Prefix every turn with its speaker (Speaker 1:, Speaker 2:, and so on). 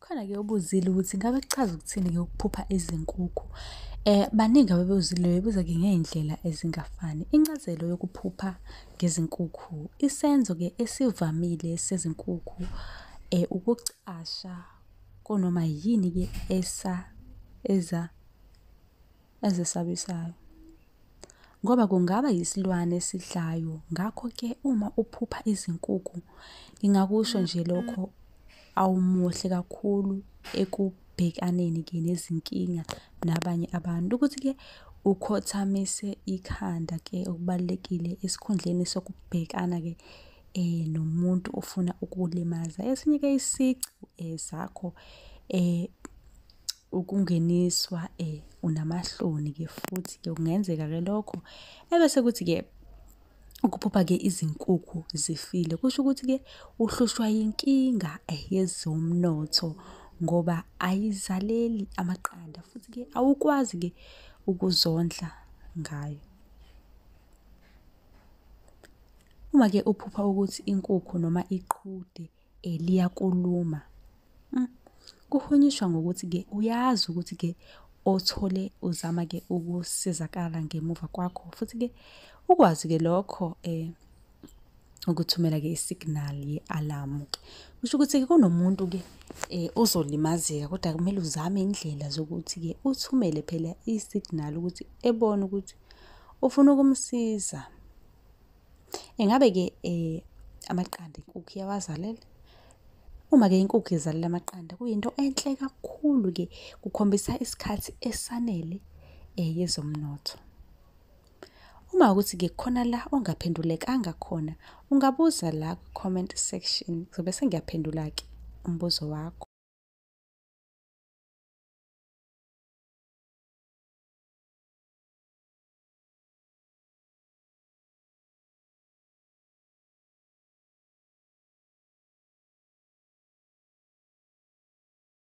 Speaker 1: Khona-ke obuzile ukuthi ngabe kuchaza ukuthini-ke ukuphupha izinkukhu. Baningi ababuzile bebuza-ke ngey'ndlela ezingafani. Incazelo yokuphupha ngezinkukhu, isenzo-ke esivamile sezinkukhu ukucasha kunoma yini-ke eza ezesabisayo. Ngoba kungaba yisilwane esidlayo. Ngakho-ke uma uphupha izinkukhu, ngingakusho nje lokho awumuhle kakhulu ekubhekaneni-ke nezinkinga nabanye abantu. Ukuthi-ke ukhothamise ikhanda-ke okubalulekile esikhundleni sokubhekana-ke nomuntu ofuna ukukulimaza. Esinye-ke isici sakho ukungeniswa unamahloni-ke futhi-ke kungenzeka-ke lokho. Ebese kuthi-ke ukuphupha-ke izinkukhu zifile, kusho ukuthi-ke uhlushwa yinkinga yezomnotho ngoba ayizaleli amaqanda futhi-ke awukwazi-ke ukuzondla ngayo. Uma-ke uphupha ukuthi inkukhu noma iqhude liyakuluma, kuhunyushwa ngokuthi-ke uyazi ukuthi-ke othole uzama-ke ukusizakala ngemuva kwakho, futhi-ke ukwazi-ke lokho ukuthumela-ke i-signal ye-alamu-ke. Kusho ukuthi-ke kunomuntu-ke ozolimazeka kodwa kumele uzame iy'ndlela zokuthi-ke uthumele phela i-signal ukuthi ebone ukuthi ufuna ukumsiza. Ingabe-ke amaqanda inkukhu iyawazalela? Uma-ke inkukhu izalela amaqanda kuyinto enhle kakhulu-ke, kukhombisa isikhathi esanele yezomnotho. Uma kuwukuthi-ke kukhona la ongaphendulekanga khona, ungabuza la ku-comment section, ngizobe sengiyaphendula-ke umbuzo wakho.